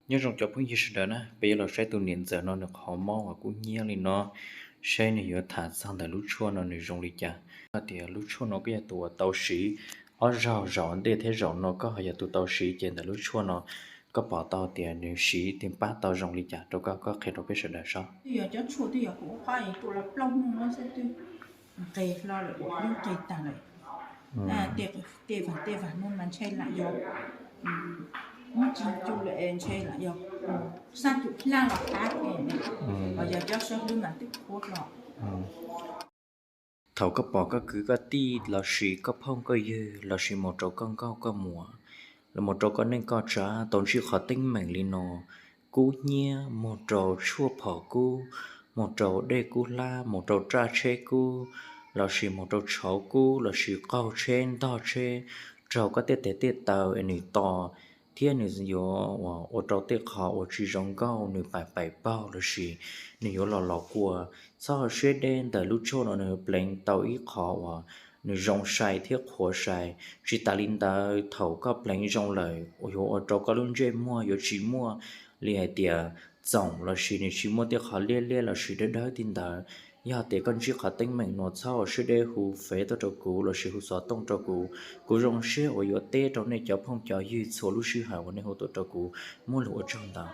Nyob zoo cov phooj ywg sawv daws na, peb yuav los saib tus niam ntxawm no nws qhov mob uas kub hnyiab li no, saib nws yuav tham txog ntawm lub tshuaj no nws zoo li cas. Hais tias lub tshuaj no koj yog tus uas tau siv ob zaug, zaum ntej thiab zaum no koj ho yog tus tau siv, ces ntawm lub tshuaj no koj pom tau tias nws siv thiab pab tau zoo li cas rau koj, koj qhia rau peb sawv daws saib. Twb yog cov tshuaj twb yog kuv ua qab es tuaj los plaub hnub no xwb twb nqes hlo lawm, twb nqes tag lawm. Tej, tej vag tej vag no mas ntshe lam yog muab tsis cu lawm, ntshe lam yog xab cum hlab los qab, los yog cov sab hlwb mas twb qhuav hlo. Thaum koj pom koj kwv koj tij lossis koj phooj koj ywg lossis mus rau koj nkauj koj muam, los mus rau koj neej koj tsav tau ntsib qhov teeb meem li no, kub hnyiab, mus rau tshuaj phom kub, mus rau dej kub hlab, mus rau raj tsheb kub, lossis mus rau tshauv kub, lossis qaug tsheb ntog tsheb, raug koj tej tes tej taw es nws to, thiab nws yuav ua rau tej qhov uas tsis zoo nkauj nws pais pais paug lossis nws yuav los los kua, txhob siab deb, ntawm lub tshuaj no nws pleev tau ib qho uas nws zoo sai thiab qhuav sai. Tsis tas li ntawd, thaum koj pleev zoo lawm yuav ua rau koj lub ntsej muag yuav tsis muaj li hais tias txoom lossis nws tsis muaj tej qhov liab liab lossis dawb dawb li ntawd. Yog tias koj ntsib qhov teeb meem no txhob ua siab deb, hu Facebook tuaj rau kuv lossis hu xov tooj rau kuv. Kuv zoo siab uas yuav teb rau nej cov phooj cov ywg txhua lub sij hawm uas nej hu tuaj rau kuv. Muaj lus ua tsaug ntau.